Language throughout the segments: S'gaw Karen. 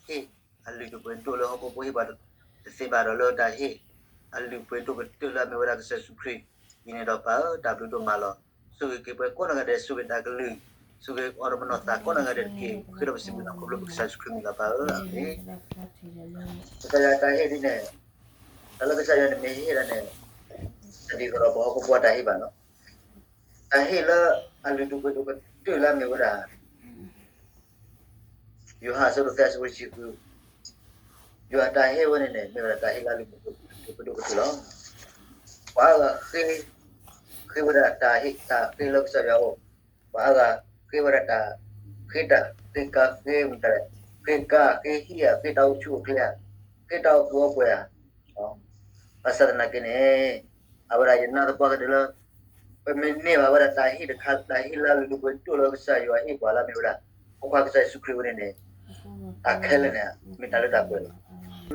ဟ့ၣ်အလုၢ်ဒိၣ်ပှ့ၤဒိၣ်လၢဟီၣ်ခိၣ်ဖိဟ့ၣ်ပှၤတသ့ဘၣ်ဒီး လၢတၢ်ဟ့ၣ်အလုၢ်ပှ့ၤဒိၣ်ကတၢၢ်လၢအမ့ၢ်ဝဲဒၣ်ကစၢ်ယ့ၣ်ၡူးခရံာ်အံၤန့ၣ်ဒီး ပၢ်ဧၢ တၢ်ဘျုးဒိၣ်မးလီၤ. ဆိၣ်ဂ့ၤက့ၤပှၤကိးနီၢ်ဂၤဒဲး, ဆိၣ်ဂ့ၤတၢ်ကလုၢ်, ဆိၣ်ဂ့ၤအီၤဒီးပနီၢ်သးကိးနီၢ်ဂၤဒဲးတက့ၢ်. ဃ့ဒီးပစံးဘျုးနၤခီဖျိပကစၢ်ယ့ၣ်ၡူးခရံာ်အမံၤလီၤ ပၢ်ဧၢ, အၤမ့ၣ်. ကစၢ်ယွၤတၢ်ဟ့ၣ်ဒ်န့ၣ်, တၢ်လၢကစၢ်ယွၤန့ၣ်မ့ၢ်ဟ့ၣ်ဒၣ်န့ၣ်, တဒ်သိးဒီးပှၤဟီၣ်ခိၣ်ဖိအတၢ်ဟ့ၣ်ဘၣ်နီၤ. တၢ်ဟ့ၣ်လၢအလုၢ်ဒိၣ်ပှ့ၤဒိၣ်ကတၢၢ်လၢအမ့ၢ်ဝဲဒၣ် ယိၤဟၣ်အဆၢဒိၣ်သၢအဆၢဖိတဆံဃု, ယွၤအတၢ်ဟ့ၣ်ဝဲန့ၣ်န့ၣ် မ့ၢ်ဝဲဒၣ်တၢ်ဟ့ၣ်လၢအလုၢ်ဒိၣ်ပှ့ၤဒိၣ်ကတၢၢ်လီၤ. ပှၤအါဂၤဃ့, ဃ့ဝဲဒၣ်တၢ်ဟ့ၣ်တၢ်ဃ့လၢကစၢ်ယွၤအအိၣ်, ပှၤအါဂၤဃ့ဝဲဒၣ်တၢ်, ဃ့တၢ်, ဃ့ကါ, ဃ့မတၤလဲၣ်, ဃ့ကါ, ဃ့ဟံၣ်ဧါ, ဃ့တၢ်အိၣ်ဆူၣ်အိၣ်ချ့ဧါ, ဃ့တၢ်အိၣ်ကူအိၣ်ပှဲၤဧါ ဘၣ်ဆၣ်သနာ်က့န့ၣ်, အဝဲဒၣ်ယနာ်သပှၢ်ကတၢၢ်လၢ ပမ့ၢ်န့ၢ်ဘၣ်ဝဲဒၣ်တၢ်ဟ့ၣ်တခါ, တၢ်ဟ့ၣ်လၢအလုၢ်ဒိၣ်ပှ့ၤဒိၣ်လၢကစၢ်ယွၤဟ့ၣ်ပှၤလၢအမ့ၢ်ဝဲဒၣ် ဖိခွါကစၢ်ယ့ၣ်ၡူးခရံာ်ဝဲန့ၣ်န့ၣ်, တၢ်ခဲလၢာ်န့ၣ် မ့ၢ်တၢ်လၢတၢ်ပှဲၤလီၤ. တၢ်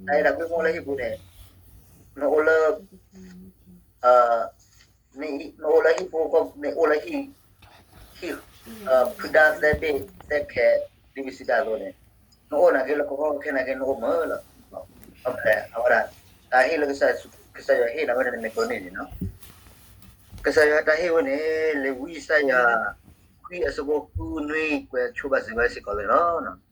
အဲၣ်တၢ်ကွံမ့ၢ်အိၣ်လၢဟံၣ်ပူၤန့ၣ်, နအိၣ်လၢ နအိၣ်လၢဟံၣ်ပူၤ, နအိၣ်လၢဟံၣ်, ဟံၣ်, ဖုဒါသဲဘ့ၣ်သဲခဲး, ဒ်ပစံးတၢ်အသိးန့ၣ်, နအိၣ်နာ်က့လၢကီကီခဲခဲနာ်က့နအိၣ်မုာ်လီၤ. အဝဲဒၣ် တၢ်ဟ့ၣ်လၢ ကစၢ်ယွၤဟ့ၣ်နၤဝဲန့ၣ် နမ့ၢ်ကိးန့ၢ်န့ၣ်လီၤ. ကစၢ်ယွၤတၢ်ဟ့ၣ်ဝဲန့ၣ် လံာ်ဝံယၡါယၤ ခွံအဆၢဖိဃုနွံ ကွဲးဆိဘၣ်စၢၤဝဲစ့ၢ်ကီးလီၤ. လံာ်ဝံယၡါ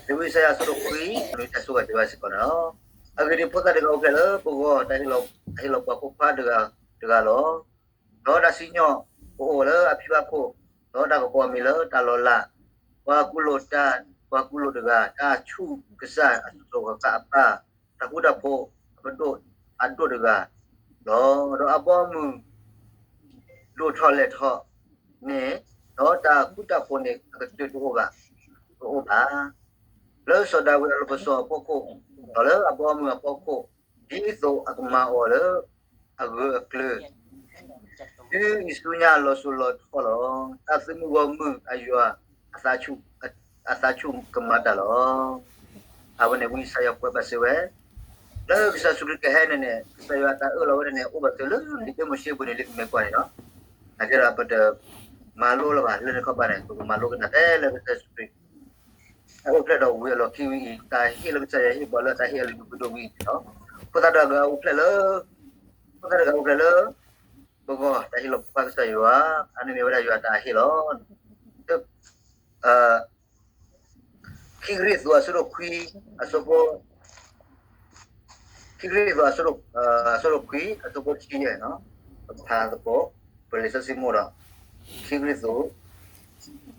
ယၤအဆၢဒိၣ်ခွံ နွံ တၢ်ဆိဘၣ်စၢၤဝဲစ့ၢ်ကီးန့ၣ်လီၤ. အဂ့ၢ်ဒ်အံၤ, ဖိသၣ်တဂၤအိၣ်ဖျဲၣ်လၢပဂီၢ်, တၢ်ဟ့ၣ်လီၤပှၤဖိခွါတဂၤတဂၤလီၤ. ဒီးတၢ်စံၣ်ညီၣ်ကအိၣ်လၢအဖံဘၣ်ခိၣ်, ဒီးတၢ်ကပီၤအမံၤလၢတၢ်လီၤလး, ပှၤကူၣ်လိာ်တၢ်, ပှၤကူၣ်လိာ်တဂၤ, တၢ်ဆူၣ်ကစၢ်အစိၤဃၣ်ဃၣ်အပၢ်, တၢ်ဃူတၢ်ဖိးအဒိၣ်တဂၤလီၤ. ဒီးအဘီအမုၢ် ဒိၣ်ထီၣ်လဲၢ်ထီၣ်န့ၣ်, ဒီးတၢ်ဃူတၢ်ဖိးန့ၣ် အကတၢၢ်တအိၣ်ဘၣ်, တအိၣ်ဘၣ်, လၢစီၤဒၤဝံးအလီၢ်ပစီၤအဖီခိၣ်, ဒီးလၢအဘီအမုၢ်အဖီခိၣ်, ဒ်သိးအကမၤအီၤလၢအဂၢၢ်အကျၢၤ တုၤအံၤဆူညါလီၤစိၤလီၤထီလီၤ. တၢ်သုးမုၢ်ဂီၢ်မုၢ်အယွၤ အသးဆူၣ်ကမၤတၢ်လီၤ. အဝဲန့ၣ်ဝံယၡါယၤကွဲးဘၣ်စၢၤဝဲ, လၢကစၢ်ယ့ၣ်ၡူးခရံာ်ကဟဲန့ၣ်န့ၣ် ကစၢ်ယွၤအတၢ်အၢၣ်လီၤဝဲန့ၣ်န့ၣ် အိၣ်ဘၣ်စၢၤလၢလံာ်ဒၢမိၤၡ့ပူၤန့ၣ် လၢပမ့ၢ်ကွၢ်န့ၣ်လီၤ. နာ်က့ဒီး ပတမၤလိလၢၤဘၣ်လၢန့ၣ်ခီဘၣ်န့ၣ် ပကမၤလိကနၣ်ဖဲလၢကစၢ်ယ့ၣ်ၡူးခရံာ် အအိၣ်ဖျဲၣ်ဒီးဝံၤအလီၢ်ခံဝံၤအံၤ တၢ်ဟ့ၣ်လၢကစၢ်ယွၤဟ့ၣ်ပှၤလၢတၢ်ဟ့ၣ်အလုၢ်ဒိၣ်ပှ့ၤဒိၣ်ဝံၤန့ၣ်လီၤ. ဖိသၣ်တဂၤအိၣ်ဖျဲၣ်လၢ, ဖိသၣ်တဂၤအိၣ်ဖျဲၣ်လၢပဂီၢ် တၢ်ဟ့ၣ်လီၤပှၤကစၢ်ယွၤ, အန့ၣ်မ့ၢ်ဝဲဒၣ်ယွၤတၢ်ဟ့ၣ်လီၤ. ခံကရံၣ်သူးအဆၢဒိၣ်ခွံ, အဆၢဖိ, ခံကရံၣ်သူးအဆၢဒိၣ်, အဆၢဒိၣ်ခွံ အဆၢဖိတဆံယဲၢ်, ပဖးသကိး, ပလံာ်စီဆှံမိၢ်ဒီး, ခံကရံၣ်သူး အဆၢ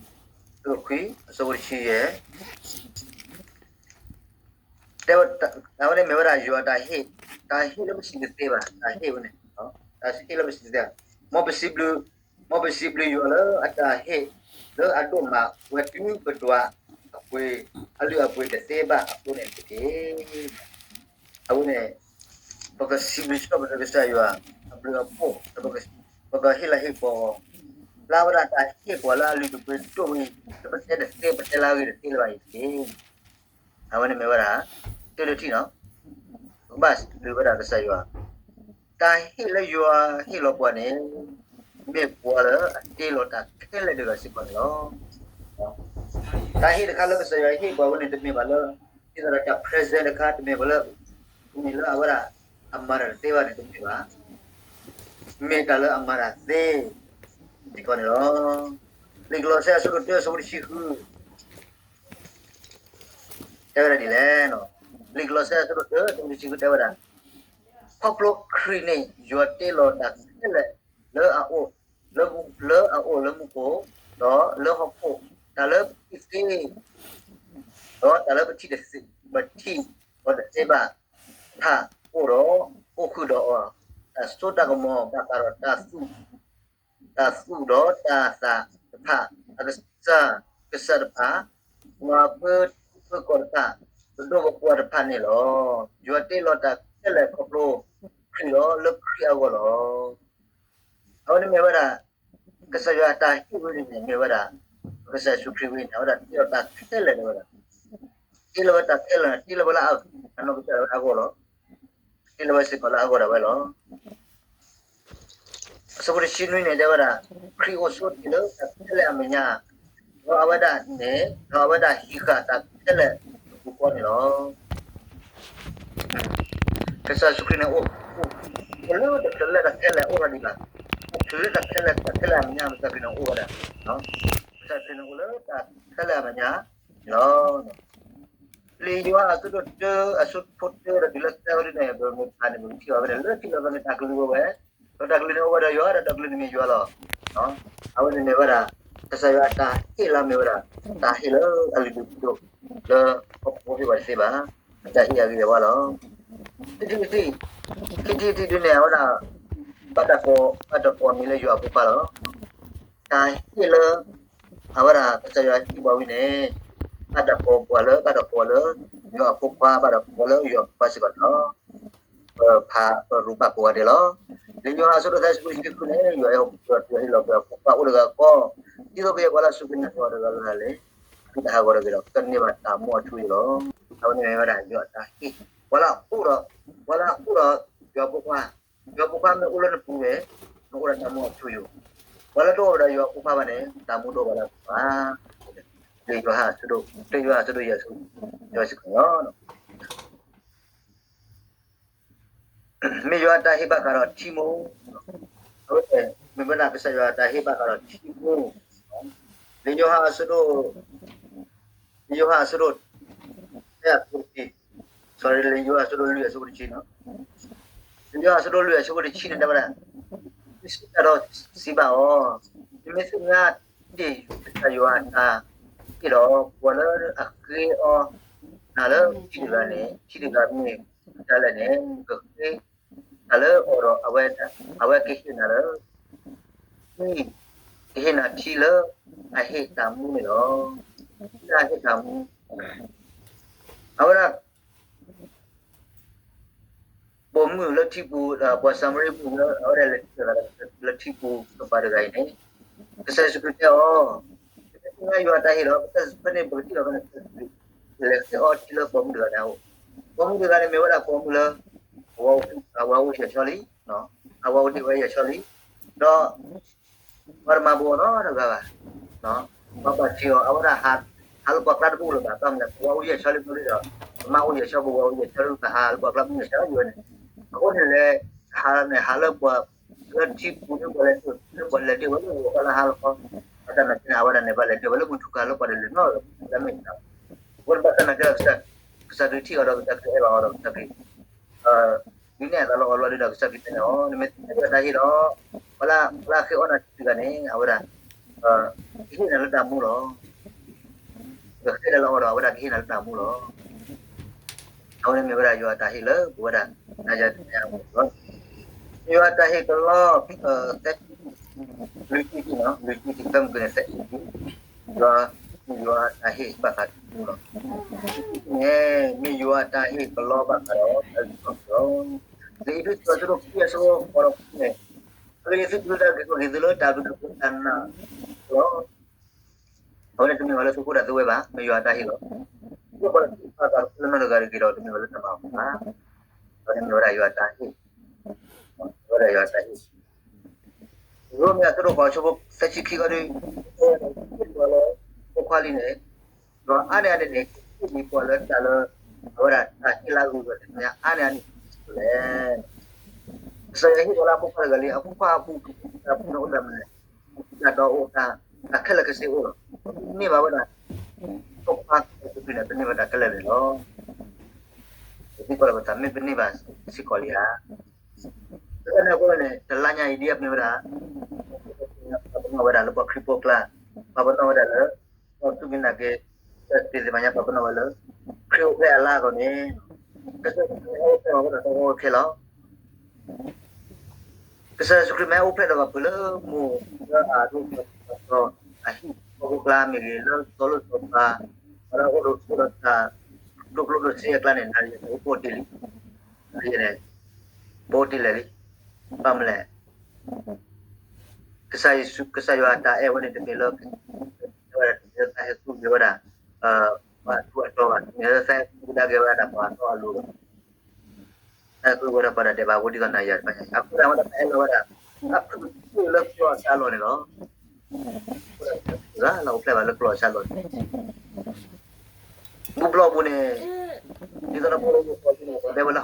ဒိၣ်ခွံ အဆၢဖိတဆံယဲၢ် တဲဝဲ, အဝဲန့ၣ်မ့ၢ်ဝဲဒၣ်ယွၤတၢ်ဟ့ၣ်, တၢ်ဟ့ၣ်လၢပစံးတသ့ဘၣ်, တၢ်ဟ့ၣ်ဝဲန့ၣ်, တၢ်ဟ့ၣ်လၢပစံးတသ့ဘၣ်, မ်ပစံးဘျုး, မ်ပစံးဘျုးယွၤလၢအတၢ်ဟ့ၣ်လၢအဒိၣ်မးဝဲတုၤပဒွးအပှ့ၤ, အလုၢ်အပှ့ၤတသ့ဘၣ်အဃိန့ၣ်တက့ၢ်. အဝဲန့ၣ် ပကစံးဘျုးစံးထီၣ်ပတြၢၤကစၢ်ယွၤအဘျုးအဖှိၣ်, ပကဟ့ၣ်လၤဟ့ၣ်ကပီၤအီၤ, လၢအဝဲဒၣ်တၢ်ဟ့ၣ်ပှၤလၢအလုၢ်ဒိၣ်ပှ့ၤဒိၣ်ဝံၤ, လၢပတဲတသ့ ပတဲလၢအဂ့ၤတသ့လၢၤဘၣ်အံၤတက့ၢ်. အဝဲန့ၣ်မ့ၢ်ဝဲဒၣ် တၢ်တထံၣ်န့ၣ်, ပကဘၣ်စံးဘျုးဝဲဒၣ်ကစၢ်ယွၤ, တၢ်ဟ့ၣ်လၢယွၤဟ့ၣ်လီၤပှၤန့ၣ် မ့ၢ်ပှၤလၢအတ့လီၤတၢ်ခဲလၢာ်တဂၤစ့ၢ်ကီးန့ၣ်လီၤ. တၢ်ဟ့ၣ်တခါလၢကစၢ်ယွၤဟ့ၣ်ပှၤဝဲန့ၣ် တမ့ၢ်ဘၣ်လၢ ဒ်သိးဒီးတၢ် present တခါ တမ့ၢ်ဘၣ်လၢ မ့ၢ်လၢအဝဲဒၣ်အမၤတၢ်တသ့ဘၣ်န့ၣ် တမ့ၢ်ဘၣ်, မ့ၢ်တၢ်လၢအမၤတၢ်သ့စ့ၢ်ကီးန့ၣ်လီၤ. လံာ်ကလီးစဲအဆၢဒိၣ်တၢ အဆၢဖိတဆံဃု တဲဝဲဒၣ်ဒ်လဲၣ်, လံာ်ကလီးစဲအဆၢဒိၣ်တၢ အဆၢဖိတဆံဃုတဲဝဲဒၣ်, ခီဖျိခရံာ်န့ၣ် ယွၤတ့လီၤတၢ်ခဲလၢာ်လၢအအိၣ်, လၢအအိၣ်လၢမူခိၣ်, ဒီးလၢဟီၣ်ခိၣ်, တၢ်လၢပထံၣ်သ့ ဒီးတၢ်လၢပထံၣ်တသ့, ပထံၣ်ဒီးတသ့ဘၣ်တဖၣ်, အိၣ်ဒီးအိၣ်ဃုာ်ဒီးအီၤ, တၢ်စိတၢ်ကမီၤဘၣ်ဃးဒီးတၢ်သူၣ်, တၢ်သူၣ်ဒီးတၢ်သၣ်တဖၣ်, အကစၢ်, ကစၢ်တဖၣ်, ပှၤဖၢထံဖၢကီၢ်တဖၣ်, ပဒိၣ်ပပှၢ်တဖၣ်န့ၣ်လီၤ. ယွၤတ့လီၤတၢ်ခဲလၢာ်ခီဖျိခရံာ်လီၤ, လၢခရံာ်အဂီၢ်လီၤ. အဝဲန့ၣ်မ့ၢ်ဝဲဒၣ် ကစၢ်ယွၤအတၢ်ဟ့ၣ်ဝဲန့ၣ်န့ၣ် မ့ၢ်ဝဲဒၣ် ကစၢ်ယ့ၣ်ၡူးခရံာ်ဝဲန့ၣ် အဝဲဒၣ်တ့လီၤတၢ်ခဲလၢာ်န့ၣ်ဝဲဒၣ်, တ့လီၤဝဲတၢ်ခဲလၢာ်န့ၣ် တ့လီၤဝဲလၢအနီၢ်ကစၢ်ဒၣ်ဝဲအဂီၢ်လီၤ. တ့လီၤဝဲစ့ၢ်ကီးလၢအဂီၢ်ဒၣ်ဝဲလီၤ. အဆၢဖိတဆံနွံန့ၣ် တဲဝဲဒၣ်, ခရံာ်အိၣ်ဆိးတ့ၢ်လၢတၢ်ခဲလၢာ်အမဲာ်ညါ, ဒီးအဝဲဒၣ်န့ၣ် ဒီးအဝဲဒၣ်ဟံးဃာ်တၢ်ခဲလၢာ်အပူၤဃီန့ၣ်လီၤ. ကစၢ်ယ့ၣ်ၡူးခရံာ်န့ၣ် အိၣ် အိၣ်လၢတၢ်ခဲလၢာ်အိၣ်ထီၣ်ဒံးဘၣ်, အိၣ်လၢတၢ်ခဲလၢာ် တၢ်ခဲလၢာ်အမဲာ်ညါ ကစၢ်ခရံာ်န့ၣ်အိၣ်ဝဲဒၣ်, ကစၢ်ခရံာ်န့ၣ်အိၣ်လၢတၢ်ခဲလၢာ်အမဲာ်ညါန့ၣ်လီၤ. လံာ်ယိၤဟၣ်အဆၢဒိၣ်တၢ အဆၢဖိတၢဒီးတုၤလၢသၢဝဲဒၣ်န့ၣ် ပမ့ၢ်ဖးန့ၣ် ပကထံၣ်ဘၣ်ဝဲဒၣ် လၢခံလီၤပမ့ၢ်တၢ်ကလုၢ်ဝဲဝဲ, ဒီးတၢ်ကလုၢ်န့ၣ်အိၣ်ဝဲဒီးယွၤ ဒီးတၢ်ကလုၢ်န့ၣ်မ့ၢ်ယွၤလီၤ. အဝဲန့ၣ်မ့ၢ်ဝဲဒၣ် ကစၢ်ယွၤအတၢ်ဟ့ၣ်လီၤမ့ၢ်ဝဲဒၣ် တၢ်ဟ့ၣ်လၢအလုၢ်ဒိၣ်ပှ့ၤဒိၣ် လၢဟီၣ်ခိၣ်ဖိဟ့ၣ်ပှၤတသ့ဘၣ်, အတၢ်ဟ့ၣ်အဂ့ၤအဝါလီၤ. ခံထံၣ်တထံၣ်, ခံထံၣ်တထံၣ်ဒုန့ၣ် အဝဲဒၣ် ဘၣ်တၢ်ကိး ဘၣ်တၢ်ကိးအမံၤလၢယွၤအဖိခွါလီၤ. တၢ်ဟ့ၣ်လၢ အဝဲဒၣ်ကစၢ်ယွၤဟ့ၣ်ပှၤဝံၤန့ၣ် ဘၣ်တၢ်ကိးပှၤလၢ ဘၣ်တၢ်ကိးလၢ ယွၤအဖိခွါ ဘၣ်တၢ်ကိးလၢယွၤအဖိခွါစ့ၢ်ကီးန့ၣ်လီၤ. ပဖးပရူးပာ်ကိးဂၤဒဲးလီၤ. လံာ်ယိၤဟၣ်အဆၢဒိၣ်သၢ အဆၢဖိတဆံဃုန့ၣ် ယွၤအဲၣ်ဟီၣ်ခိၣ်ဒီးတုၤအဟ့ၣ်လီၤကွံာ်အဖိခွါအိၣ်တဂၤဃီ, ဒ်သိးကယဲၢ်ပှၤလၢအစူၢ်က့ၤနာ်က့ၤအီၤတဂၤလၢ်လၢ်န့ၣ် အကလုၢ်တဟးဂီၤတဂ့ၤဒီး ကန့ၢ်ဘၣ်တၢ်မူအထူအယိာ်လီၤ. အဝဲန့ၣ်မ့ၢ်ဝဲဒၣ်ယွၤအတၢ်ဟ့ၣ်, ပှၤလၢအအိၣ်ဒီး, ပှၤလၢအအိၣ်ဒီးယွၤအဖိခွါ, ယွၤအဖိခွါမ့ၢ်အိၣ်လၢနပူၤန့ၣ် နအိၣ်ဒီးတၢ်မူအထူအယိာ်, ပှၤလၢတအိၣ်ဒီးယွၤအဖိခွါဘၣ်န့ၣ် တၢ်မူတအိၣ်ဘၣ်လၢအပူၤဘၣ်. လံာ်ယိၤဟၣ်အဆၢဒိၣ်, လံာ်ယိၤဟၣ်အဆၢဒိၣ်ယဲၢ်ဆံ, ယဲၢ်ဆံခွံလီၤ. မ့ၢ်ယွၤအတၢ်ဟ့ၣ်ဘၣ်ဃးဒီးထံမူ, အဝဲမ့ၢ်ဝဲဒၣ်ကစၢ်ယွၤအတၢ်ဟ့ၣ်ဘၣ်ဃးဒီးထံမူ, လံာ်ယိၤဟၣ်အဆၢဒိၣ်, လံာ်ယိၤဟၣ်အဆၢဒိၣ်, အဆၢဒိၣ်တဆံ, sorry လံာ်ယိၤဟၣ်အဆၢဒိၣ်လွံၢ်အဆၢဖိတဆံနီၤ, လံာ်ယိၤဟၣ်အဆၢဒိၣ်လွံၢ်အဆၢဖိတဆံန့ၣ် တဲဝဲဒၣ်, မ့ၢ်စံးတၢ်ဒီးစံးဘၣ်အီၤ, နမ့ၢ်သ့ၣ်ညါတ့ၢ်ကစၢ်ယွၤအတၢ်ဟ့ၣ်ဒီး ပှၤလၢအဃ့အီနၤလၢထံတဂၤန့ၣ် ထံတဂၤမ့ၢ်တၢ်လဲၣ်န့ၣ် နကဃ့တၢ်လၢအီၤဒီး အဝဲကဟ့ၣ်နၤလၢ ထံ, ကဟ့ၣ်နၤထံလၢအဟ့ၣ်တၢ်မူန့ၣ်လီၤ. ထံလၢအဟ့ၣ်တၢ်မူ, အဝဲဒၣ် ပိာ်မုၣ်လၢထံပူၤ, ပှၤစၤမရံမုၣ်လၢ အဝဲဒၣ်လဲၤထံၣ်လီၤသးလၢထံပူၤကပၤတဂၤအံၤန့ၣ်, ကစၢ်ယ့ၣ်ၡူးခရံာ်တဲအီၤ, ပမ့ၢ်သ့ၣ်ညါယွၤအတၢ်ဟ့ၣ်ဒီး ဖဲန့ၣ်ပကထံၣ်လီၤဖဲန့ၣ် လဲၤဃ့အီထံလၢပိာ်မုၣ်တဂၤန့ၣ်အအိၣ်, ပိာ်မုၣ်တဂၤန့ၣ်မ့ၢ်ဝဲဒၣ်ပိာ်မုၣ်လၢ အဝၤအိၣ်ယဲၢ်ဆီလံ, အဝၤအိၣ်ဒံးဝဲယဲၢ်ဆီလံ, ဒီး ပှၤတမၤဘူးအီၤနီတဂၤဘၣ်, ပှၤဘၣ်ထံးအီၤ အဝဲဒၣ် ဟးလၢပှၤကျါတဘူၣ်လၢၤဘၣ်, ဘၣ်မနုၤလဲၣ် ပဝၤအိၣ်ယဲၢ်ဆီလံဘျီဒ်ဒီး ပမါအိၣ်ယဲၢ်ဆီ ပဝၤအိၣ်ယဲၢ်ဆီလံ ပဟးလၢပှၤကျါမုၢ်ယဲၢ်ဆီလံဝဲန့ၣ်, အဃိန့ၣ်လဲၤ ဟးန့ၣ် ဟးလၢပှၤ လၢထံပူၤန့ၣ် ပှၤလဲၤဒၢၣ်ဝဲလၢဂီၤခီလၢဟါလီၤခီ, ဘၣ်ဆၣ်သနာ်က့န့ၣ် အဝဲဒၣ်န့ၣ် ဘၣ်လဲၤဒၢၣ်ဝဲလၢမုၢ်ထူၣ်ကၤလၢပှၤတလဲၤနီတဂၤမ့ၢ်တၢ်, အဃိန့ၣ်ဘၣ်ဆၣ်သနာ်က့ ကစၢ်ခရံာ်ထံၣ်အီၤဒီးကစၢ်ခရံာ်အဲၣ်ဘၣ်အီၤဒီးကစၢ်ခရံာ် ဒ်န့ၣ်အသးလီၤအီၤလီၤဒုဒီး ကစၢ်ခရံာ်တဲန့ၣ်အီၤ နမ့ၢ်သ့ၣ်ညါယွၤတၢ်ဟ့ၣ်ဒီး ပှၤလၢအဃ့အီနၤထံတဂၤန့ၣ် အဝဲဒၣ် ကဟ့ၣ်နၤလၢတၢ်မူလီၤ. ကဃ့နၤလၢအီၤဒီး အဝဲဒၣ်ကဟ့ၣ်နၤလၢတၢ်မူလီၤ. အဝဲန့ၣ်မ့ၢ်ဝဲဒၣ်ယွၤအတၢ်ဟ့ၣ်လၢပဝဲဒၣ် နၤယၤတၢ်မူလီၤ. ယွၤအတၢ်ဟ့ၣ်ကလီ သၢဆံ လွံၢ်ဆံ လွံၢ်ဆံ သၢမုၢ်ကန့ၣ် သၢဆံ ယွၤ မ့ၢ်ယွၤအတၢ်ဟ့ၣ်ဘၣ်ဃးဒီးထံမူလီၤ. န့ၣ် မ့ၢ်ယွၤအတၢ်ဟ့ၣ်ကလီဘၣ်ဃးဒီးတၢ်အုၣ်က့ၤခီၣ်က့ၤလီၤ. လံာ်အ့းဖ့းစူး အဆၢဒိၣ်ခံ အဆၢဖိဃိးဒီးခွံန့ၣ်, အဂ့ၢ်ဒ်အံၤ, သုကဒုးတၢ်အုၣ်က့ၤခီၣ်က့ၤသုလၢတၢ်ဘျုးတၢ်ဖှိၣ်တၢ်နာ်လီၤ. အဝဲန့ၣ်တမ့ၢ်ဘၣ်လၢသုခိၣ်တၢ်သုဝဲဘၣ်, မ့ၢ်ယွၤအတၢ်ဟ့ၣ်လီၤ. သုကီးလၢသုကပာ်သးလၢနီတဂၤတဂ့ၤဒီး တမ့ၢ်ဘၣ်လၢတၢ်မၤအီၤဘၣ်. အဝဲန့ၣ်မ့ၢ်ဝဲဒၣ်ယွၤအတၢ်ဟ့ၣ်, ဝဲဒၣ်ယွၤအတၢ်ဟ့ၣ် ရိမ့ၤအဆၢဒိၣ်ဃိး အဆၢဖိသၢဆံခံဃီဒီး, ဟ့ၣ်လီၤလၢဖိခွါလံန့ၣ်, ဒီးအါန့ၢ်အန့ၣ်န့ၣ် ဟ့ၣ်လီၤပှၤလၢတၢ်လၢ အဝဲဒၣ်တၢ်ဟ့ၣ်လၢအဂုၤအဂၤတသ့ၣ်ညါ အါန့ၢ်အန့ၣ်လဲၣ်. ကစၢ်ယွၤဟ့ၣ်လီၤလၢအဖိခွါတဂၤလံ, အဖိခွါအပူၤ တၢ်ပူၤန့ၣ်အိၣ်တၢ်မနုၤလဲၣ်, တၢ်ဒီးအိၣ်တၢ်, တၢ်ခဲလၢာ်ခဲဆ့အိၣ်လီၤ. ပန့ၢ်ဘၣ်ဝဲဒၣ် ဖိခွါကစၢ်ယ့ၣ်ၡူးခရံာ်န့ၣ် ပန့ၢ်ဘၣ်တၢ်ခဲလၢာ်န့ၣ်လီၤ. ပသံကွၢ်လီၤပသး မ့ၢ်ပန့ၢ်ဘၣ်စ့ၢ်ကီးလံဧါ. လၢတၢ်န့ၣ်အဃိန့ၣ် တလါညါအံၤဒ်အမ့ၢ်ဝဲဒၣ် ပှၤပနီၣ်ဝဲဒၣ်လၢပှၤခရံာ်ဖိကျါ, ပှၤပနီၣ်ဝဲဒၣ်လၢ ပှၤသူၣ်က့ၤနာ်က့ၤ တၢ်သ့ၣ်တဖၣ်ညါ ပှၤပနီၣ်ဝဲလၢ ခရံာ်အိၣ်ဖျဲၣ်အလါအဂီၢ်န့ၣ် ကစၢ်ယ့ၣ်ၡူးခရံာ်မ့ၢ်အိၣ်ဖျဲၣ်လီၤဝဲဒၣ် တၢ်အိၣ်ဖျဲၣ်လီၤ. ကစၢ်ယ့ၣ်ၡူးခရံာ်မ့ၢ်အိၣ်ဖျဲၣ်ဒီးပှၤပှဲၤလၢမိၢ်လၢအဒိၣ်ကတၢၢ် အဟံၣ်ဖိဃီဖိကျါမ့ၢ်ဂ့ၤ လၢစီၤလိၣ်စီၤပၤ ပှၤလၢအအိၣ်ဒီးဆိဒီးတၢ် ဒိၣ်ကျိၣ်ဒိၣ်စ့အကျါန့ၣ် နၤယၤန့ၣ် အိၣ်ဖှိၣ်တ့ၢ်လံ, နၤယၤန့ၣ် ပအိၣ်တ့ၢ်လံ, ဘၣ်မနုၤလဲၣ် ကစၢ်ယ့ၣ်ၡူး ကစၢ်ယွၤအတၢ်အဲၣ်ဝဲန့ၣ် တမ့ၢ်လၢ တမ့ၢ်လၢသးဟဲသူၣ်က့ၤဝဲဒၣ် ပှၤအထူအတီဘၣ်, တမ့ၢ်လၢသးဟဲသူၣ်က့ၤဝဲဒၣ်ပှၤအတီအလိၤဘၣ်, သးဟဲသူၣ်က့ၤဝဲဒၣ်ပှၤတၢ်ဒဲးဘးဖိဒ်သိးနၤယၤတဖၣ်ညါ, အဃိသတးဝဲဒၣ် ပအဲၣ်လီၤဝဲဒၣ် အဖုၣ်လၢပှၤအတၢ်လီၢ်န့ၣ်လီၤ. တၢ်လီၢ်အိၣ်ဖျဲၣ်ဘၣ်လၢကျိာ်စၢ်လီၤန့ၣ် ဘူၣ်ဘျီၣ်ပူၤန့ၣ် ဒ်သိးဒီးပှၤလၢယိၤကီၢ်န့ၣ် တဲဝဲလၢ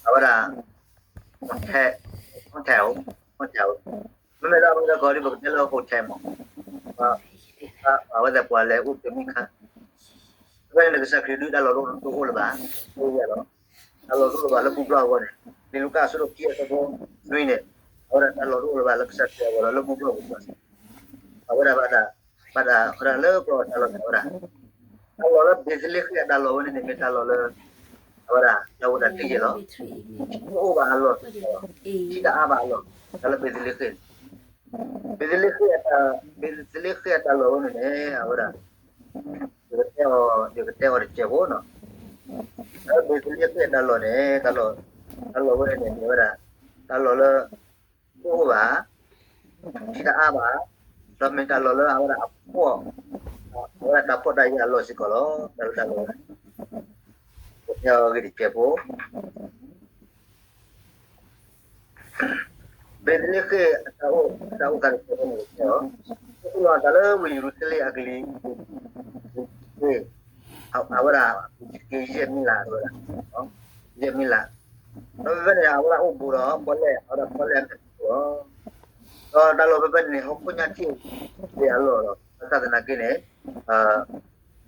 အဝဲဒၣ် hotel, hotel, မ့မ့ၢ်လၢအဝဲဒၣ်ကီၢ်ဒ်ပကတဲလၢ hotel မး အဝဲသ့ၣ်ပှၤလဲၤအိၣ်တမံၤခါ ဖဲန့ၣ် ကစၢ်ခရံာ်ဒုးတၢ်လီၢ်တအိၣ်လၢၤဘၣ်, တၢ်လီၢ်တအိၣ်လၢၤဘၣ်လၢဘူၣ်ဘျီၣ်အဂီၢ်န့ၣ်, လံာ်လူၤကၣ်အဆၢဒိၣ်ခံအဆၢဖိနွံန့ၣ်, အဝဲဒၣ်တၢ်လီၢ်တအိၣ်လၢၤဘၣ်လၢကစၢ်ခရံာ်အဂီၢ်ဒီးလၢဘူၣ်ဘျီၣ်ပူၤဘၣ်, အဝဲဒၣ်ဘၣ်တၢ်, ဘၣ်တၢ်ဝဲဒၣ်လၢကျိာ်တၢ်လီၢ်န့ၣ် အဝဲဒၣ် တၢ်လီၢ်လၢဘ့းသလ့ဃ့ၣ်အတၢ်လီၢ်ဝဲန့ၣ်န့ၣ် မ့ၢ်တၢ်လီၢ်လၢ အဝဲဒၣ်တၢ်အိၣ်တၢ်တ့ယဲၢ်လီၤ. တအိၣ်ဘၣ်အလီၢ်, ထံတအါဘၣ်အလီၢ်, တၢ်လၢဘ့းသလ့ဃ့ၣ်န့ၣ်, ဘ့းသလ့ဃ့ၣ်အတၢ်, ဘ့းသလ့ဃ့ၣ်အတၢ်လီၢ်ဝဲန့ၣ်န့ၣ် အဝဲဒၣ် ယကတဲအီၤ, ယကတဲအီၤတစဲးဖိနီၤ, တၢ်လၢဘ့းသလ့ဃ့ၣ်အတၢ်လီၢ်န့ၣ် တၢ်လီၢ်ဝဲန့ၣ်န့ၣ် မ့ၢ်ဝဲဒၣ် တၢ်လီၢ်လၢ တအိၣ်ဘၣ်, ထံတအါဘၣ်, ဒီးမ့ၢ်တၢ်လီၢ်လၢအဝဲဒၣ်အဖှီၣ်, အဝဲဒၣ်တၢ်ဖှီၣ်တၢ်ယာ်အလီၢ်စ့ၢ်ကီးလီၤ. တၢ်လၢတၢ်လီၢ်ဝဲန့ၣ် ယတဲအီၤဂ့ၢ်တစဲးဖိ ဘ့းသလ့ဃ့ၣ်အတၢ်အိၣ်, တၢ်အိၣ်သးတစဲးဖိန့ၣ် ကတဲအီၤ, အိၣ်လီၤအသးလၢဝ့ၢ်ယရူၤၡလ့ၣ်အကလံၤ, အဝဲဒၣ် ကယဲၢ်မံလးဝဲဒၣ်, ယဲၢ်မံလး, ဒီးဖဲဖဲန့ၣ် အဝဲဒၣ်အိၣ်ဘူးဒီးပီၣ်လဲၣ်, အဝဲဒၣ်ပီၣ်လဲၣ်အမဲာ်လီၤ. ဒီးတၢ်လီၢ်ဖဲဖဲန့ၣ် ဟီၣ်ခိၣ်ညါထံၣ်အလီၢ်လီၤ. ဘၣ်ဆၣ်သနာ်က့န့ၣ်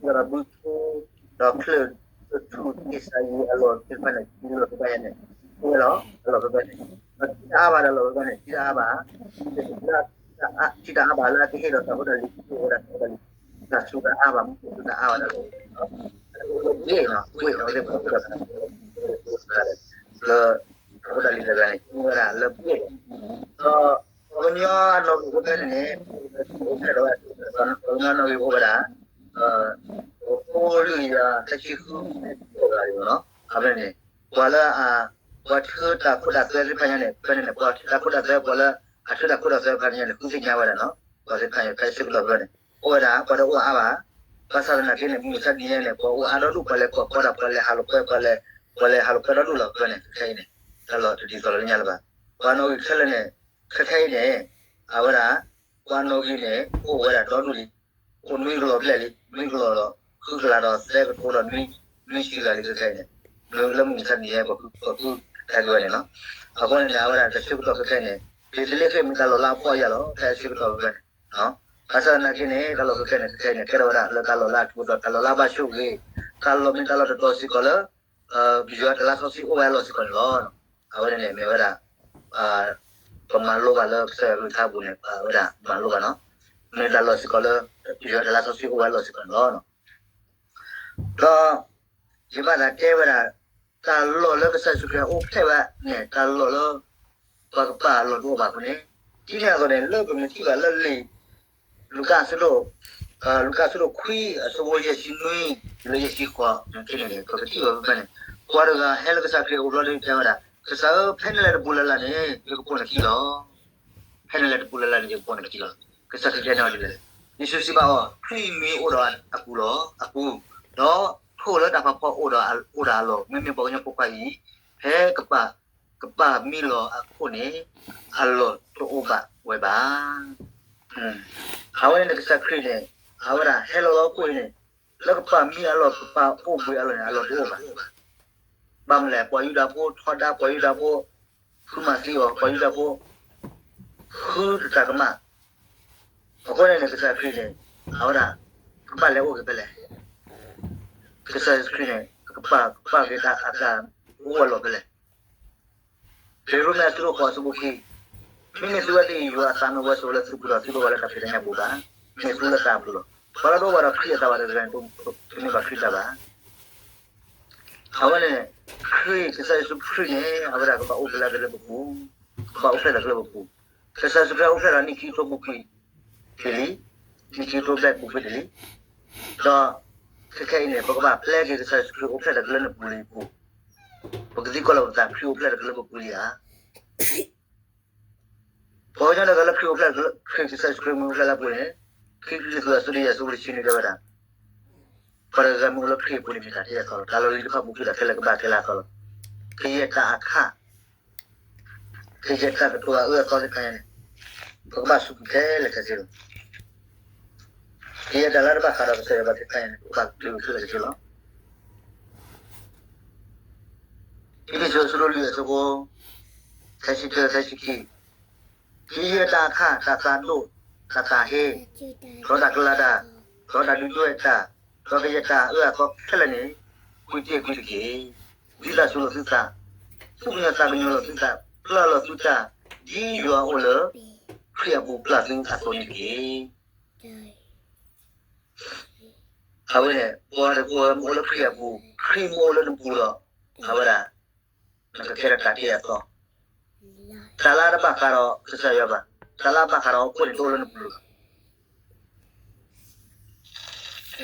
ဒီးဘုထူ, ဒီးချၢၣ်ထူၣ်က့ၢ်စးယံၤအလီၢ်သ့ၣ်တဖၣ်န့ၣ် ထံလီၢ်သ့ၣ်တဖၣ်ညါန့ၣ် အိၣ်ဝဲလီၤ. တၢ်လီၢ်ဖဲဖဲန့ၣ် ထံတအါဘၣ်, တၢ်လီၢ်ဖဲဖဲန့ၣ် ထံတအါဘၣ်, ထံတအါဘၣ်လၢအကဟ့ၣ်ဒီးတၢ်ဖိတၢ်လံၤ အိၣ်ဝဲဒၣ်တၢ်ဖိတၢ်လံၤ, တၢ်ဆူးတၢ်အါဘၣ်, မူခိၣ်ဆူးတၢ်အါဘၣ်တၢ်လီၢ်, ဝ့ၢ်ဝဲန့ၣ် ဝ့ၢ်ဝဲသ့ၣ်တဖၣ်န့ၣ် လၢ တၢ်ဖိတၢ်လံၤတဂၤန့ၣ် အိၣ်ဝဲဒၣ်လၢဝ့ၢ်, ဒီး ပှၤကညီအနီၣ်ဂံၢ်ဖိဖဲန့ၣ်န့ၣ် အိၣ်ဖျဲၣ်ဒီးဝဲ, ပှၤကညီအနီၣ်ဂံၢ်ဖိဝဲဒၣ် အိၣ်လွံၢ်ကယၤသၢဆံဃု, ဖဲန့ၣ် ပှၤလၢ ပှၤထၢတၢ်ခိတၢ်သွဲသ့ၣ်တဖၣ်ညါန့ၣ် ဖဲန့ၣ်န့ၣ် ပှၤထၢတၢ်ခိတၢ်သွဲ ပှၤလၢအထၢတၢ်ခိတၢ်သွဲတဖၣ်ညါန့ၣ် ဃုသ့ၣ်ညါဝဲဒၣ်နီၤ, ပှၤသ့ၣ်တဖၣ်ညါ ဖဲဆၢကတီၢ်ဖဲန့ၣ် အိၣ်ဝဲဒၣ် ပှၤတအိၣ်အါဘၣ်, ဘၣ်ဆၣ်သနာ်က့န့ၣ် မုၢ်မဆါတနံၤညါန့ၣ် ပှၤအိၣ်အါဒီဒူၣ် ပှၤလဲၤကိးဖီဒၣ် ပှၤလဲၤဟးလိာ်ကွဲ ပှၤလဲၤ ပှၤလဲၤဟးလိာ်ကွဲဒီဒူၣ်လီၤ ဖဲန့ၣ် ခဲခဲအံၤန့ၣ် တၢ်လီၢ်တဒ်သိးလၢညါလၢၤဘၣ်, ပှၤနီၣ်ဂံၢ်ခဲလၢာ်န့ၣ် ခဲခဲအံၤန့ၣ် အဝဲဒၣ် ပှၤနီၣ်ဂံၢ်န့ၣ် အိၣ်ဝဲဒၣ်ဒီဒူၣ်လံ, အိၣ်နွံကလီၢ်ဘျဲၣ်လံ, နွံကလီၢ်ဒီး ဃုကလးဒီးသၢကထိဒီး နွံဆံဂၤလံ ခဲခဲအံၤန့ၣ်, လၢမုၢ်မဆါတနံၤညါ ပှၤဃု, ပှၤဃုခဲကဝဲန့ၣ်လီၤ, အဃိန့ၣ်န့ၣ် အဝဲဒၣ်တၢ်ဆၢကတီၢ်ခဲခဲအံၤန့ၣ် ဘ့းသလ့ဃ့ၣ်မ့ၢ်တၢ်လီၢ်လၢအဖှီၣ်အယာ်လီၤ ဖဲဆၢကတီၢ်ဖဲန့ၣ် ဘၣ်ဆၣ်သနာ်က့န့ၣ် တၢ်လီၢ်ခဲခဲန့ၣ် ခဲခဲအံၤန့ၣ် ကဲထီၣ်ဝဲဒၣ်လၢတၢ်လီၢ်လၢအထူးအတီၤ တၢ်လီၢ်လၢအဘၣ်ဆိၣ်ဂ့ၤ, တၢ်လီၢ်မ့ၢ်တၢ်လီၢ်တတီၤစ့ၢ်ကီးလၢ ပယွၤတၢ်လၢစီဆှံအိၣ်ဝဲအလီၢ်စ့ၢ်ကီးန့ၣ်လီၤ. အဝဲန့ၣ်န့ၣ် မ့ၢ်ဝဲဒၣ် ပမၤလိဘၣ်လၢကစၢ်ယွၤကလုၢ်ကထါပူၤန့ၣ် ပဝဲဒၣ်မၤလိဘၣ်နီၤ, မ့ၢ်တၢ်လီၢ်စ့ၢ်ကီးလၢ ပယွၤတၢ်လၢစီဆှံအိၣ်ဝဲအလီၢ်စ့ၢ်ကီးန့ၣ်လီၤ. ဒီး ယဘၣ်သးတဲဝဲဒၣ် တၢ်လီၢ်လၢကစၢ်ယ့ၣ်ၡူးခရံာ်အအိၣ်ဖျဲၣ်ဝဲန့ၣ် တၢ်လီၢ်လၢ ပှၤကပာ်အလီၢ်တအိၣ်ဘၣ်အဃိန့ၣ်, ဒ်န့ၣ်အသိးန့ၣ် လၢပမ့ၢ်ထံၣ်ဘၣ်လၢလံာ် လူၤကၣ်အဆၢဒိၣ်, လူၤကၣ်အဆၢဒိၣ်ခွံ အဆၢဖိယဲၢ်ဆံနွံ တုၤလၢယဲၢ်ဆံဃိးန့ၣ် ပကထံၣ်ဘၣ်ဖဲန့ၣ်, ပှၤတဂၤဟဲလၢကစၢ်ခရံာ်အအိၣ်ဘျီဒီးတဲဝဲဒၣ်, ကစၢ်ဧၢ, ဖဲနလဲၤတပူၤလၢ်လၢ်န့ၣ် ယကပိာ်နခံလီၤ. ဖဲနလဲၤတပူၤလၢ်လၢ်န့ၣ် ယကပိာ်နခံလီၤ. ကစၢ်ခရံာ်တဲန့ၢ်အီၤဒ်လဲၣ်. ယ့ၣ်ၡူးစံးဘၣ်အီၤ, ခရံာ်မံၤအိၣ်ဒီးအပူၤလီၤ, အပူၤ, ဒီးထိၣ်လၢတၢ်ဖးဖီအိၣ်ဒီးအလီၢ်, မ့မ့ၢ်ပှၤကညီဖိခွါအံၤ ဖဲကပာ်, ကပာ်မံလီၤအခိၣ်န့ၣ် အလီၢ်တအိၣ်ဘၣ်ဝဲဘၣ်. အဝဲန့ၣ်န့ၣ် ကစၢ်ခရံာ်န့ၣ် အဝဲဒၣ်ဟဲလီၤလၢဟီၣ်ခိၣ်အံၤန့ၣ် လၢကပာ်မံအလီၢ် ကပာ်အိၣ်ဘှံးအလီၢ်န့ၣ် အလီၢ်တအိၣ်ဘၣ်. ဘၣ်မနုၤလဲၣ်, ပှၤယူဒၤဖိထီဒါပှၤယူဒၤဖိ, ဃုမၤသံအီၤ ပှၤယူဒၤဖိ, ဃုတၢ်ကမၣ်. အဃိန့ၣ်န့ၣ် ကစၢ်ခရံာ်န့ၣ် အဝဲဒၣ် ကဘၣ်လဲၤအိၣ်က့ၤဖဲလဲၣ်. ကစၢ်ယ့ၣ်ၡူးခရံာ်န့ၣ် ကပာ်, ကပာ်က့ၤတၢ်အသးအိၣ်အလီၢ်ဖဲလဲၣ်. ဖဲရိမ့ၤအဆၢဒိၣ်ဃိးအဆၢဖိခံ, မ့မ့ၢ်သုဝဲသ့ၣ်အံၤ ယွၤအသးမ့ၢ်ဝဲဆိးဝဲလၢသုပူၤဒီး သုတအိၣ်ဘၣ်လၢတၢ်ဖံးတၢ်ညၣ်ပူၤဘၣ်. မ့ၢ်သုလၢသးအပူၤလီၤ. ပှၤလၢတအိၣ်ဘၣ်ဒီးခရံာ်အသးဘၣ်တဂၤန့ၣ် တမ့ၢ်ဘၣ်ခရံာ်အသးဘၣ်. အဝဲန့ၣ် ခရံာ် ကစၢ်ယ့ၣ်ၡူးခရံာ်န့ၣ် အဝဲဒၣ်ကဘၣ်အိၣ်ဖျဲၣ်လၢပပူၤ, ကဘၣ်အိၣ်ဖျဲၣ်လၢပပူၤ. ကစၢ်ယ့ၣ်ၡူးခရံာ်အိၣ်ဖျဲၣ်ဒီးနံၣ်ခံကထိပူၤကွံာ်တ့ၢ်လံ, နံၣ်ခံကထိဘျဲၣ်ပူၤကွံာ်တ့ၢ်လံ. ဒီးခဲခဲအံၤန့ၣ် ပကဘၣ်ပျဲက့ၤကစၢ်ယ့ၣ်ၡူးခရံာ်အိၣ်ဖျဲၣ်တၢ်လၢနပူၤလံအပူၤ, ပကသံကွၢ်လီၤပသး ခရံာ်အိၣ်ဖျဲၣ်တၢ်လၢပပူၤလံဧါ. ပှၤကညီတဂၤလၢခရံာ်အိၣ်ဖျဲၣ်, ခရံာ်ကစၢ်ယ့ၣ်ၡူးခရံာ်မ့ၢ်အိၣ်ဖျဲၣ်လၢအပူၤန့ၣ်, ခံကရံၣ်သူး အဆၢဒိၣ်ယဲၢ် အဆၢဖိတဆံနွံတဲဝဲဒၣ်, ပှၤတဂၤမ့ၢ်အိၣ်လၢခရံာ်အပူၤန့ၣ် မ့ၢ်တၢ်တယာ်ကီလီၤ. တၢ်လီၢ်လံၤတဖၣ်ပူၤကွံာ်ဒီး ခဲလၢာ်ကဘၣ်ခဲလၢာ်ကီလီၤ. ကယဲၢ်တၢ်အခၣ်, ကယဲၢ်တၢ်ကတိၤအအၢအသီသ့ၣ်တဖၣ်န့ၣ် ပကဘၣ်စူးကွံာ်ခဲလၢာ်ခဲဆ့လီၤ. ကယဲၢ်တၢ်လၢတဘၣ်ဃးဒီးကစၢ်ယွၤဘၣ်သ့ၣ်တဖၣ်န့ၣ် ပကဘၣ်က့ၤက့ၤခဲလၢာ်ခဲဆ့လီၤ. အ့းဖ့းစူး အဆၢဒိၣ်လွံၢ် အဆၢဖိ သၢဆံတၢ သၢဆံခံ, ကယဲၢ်တၢ်အခၣ်, တၢ်သးဒိၣ်, တၢ်သးဟ့, ဒီးတၢ်ကလၤတၢ်, ဒီးတၢ်ဒုးဒွဲၣ်တၢ်, ဒီးကယဲၢ်တၢ်အၢအသီခဲလၢာ်န့ၣ် ကွံာ်တ့ၢ်ကွံာ်တက့ၢ်. ဒ်သးစူၤလိာ်သုသး, သူၣ်ကညီၤသးကညီၤလိာ်သုသး, ပျၢ်လိာ်သုတၢ်, ဒ်ယွၤအိၣ်လၢ ခရံာ်အပူၤပျၢ်သုအသိးန့ၣ်တက့ၢ်. အဝဲန့ၣ် ပှၤတဂၤမ့ၢ်အိၣ်လၢခရံာ်အပူၤ, ခရံာ်မ့ၢ်အိၣ်လၢနပူၤဒီး အဝဲဒၣ် နကကဲထီၣ်တၢ်တ့အသီ, တၢ်လၢတဘၣ်ဃးဒီးကစၢ်ယွၤဘၣ်, တၢ်လၢအဘၣ်ဃးဒီးဟီၣ်ခိၣ်န့ၣ် တအိၣ်လၢနပူၤလၢၤဘၣ်.